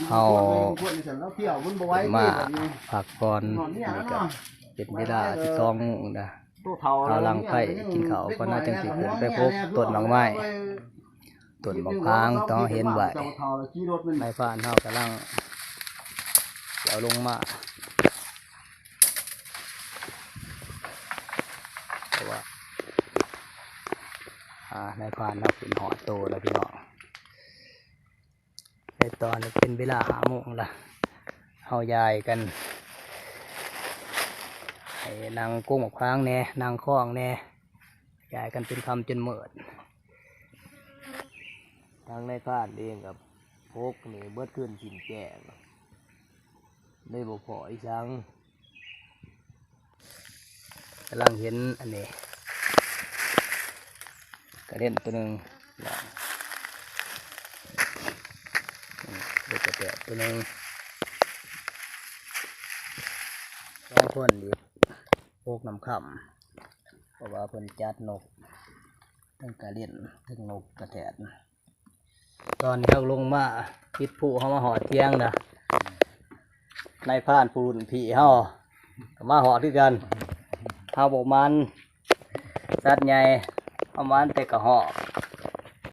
ເຮົາມາພັກຜ່ອນ ນີ້ກະເປັນເວລາສິບສອງໂມງນະ. ເຮົາຫຼັ່ງໄຟກິນເຂົ້າກ່ອນນະ ຈັ່ງຊິຂຶ້ນໄປພົບຕົ້ນໝາກໄມ້ ຕົ້ນໝາກພາງທີ່ເຮົາເຫັນໄວ້. ນາຍພານເຮົາກຳລັງຊິເອົາລົງມາ ເພາະວ່າ ອ່າ ນາຍພານເຮົາຂຶ້ນຮອດໂຕແລ້ວພີ່ນ້ອງ. ໃນຕອນນີ້ເປັນເວລາຫ້າໂມງລະ ເຮົາຍ້າຍກັນ ໃຫ້ນັ່ງກົງໝາກພາງແດ່ ນັ່ງຄອງແດ່ ຍ້າຍກັນຈົນຄ່ຳຈົນມືດ. ທາງນາຍພານເອງກະພົກນີ້ເບິດຄືນຊິນແຈ້ງ ເລີຍບໍ່ພໍ້ອີ່ສັງ. ກຳລັງເຫັນອັນນີ້ ກະເລັນໂຕໜຶ່ງ ເດັກກະແຕດໂຕໜຶ່ງ ສອງຄົນອີກ ໂພກນ້ຳຄຳ ເພາະວ່າເພິ່ນຈັດນົກ ທັງກະເລັນ ທັງນົກກະແຕດ. ຕອນເຮົາລົງມາ ຕິດພູເຮົາມາຮອດຖຽງນະ ນາຍພານຜູ້ລຸ້ນພີ່ເຮົາກະມາຮອດຄືກັນ. ເຮົາບໍ່ໝານສັດໃຫຍ່ ເຮົາໝານແຕ່ກະຮອກ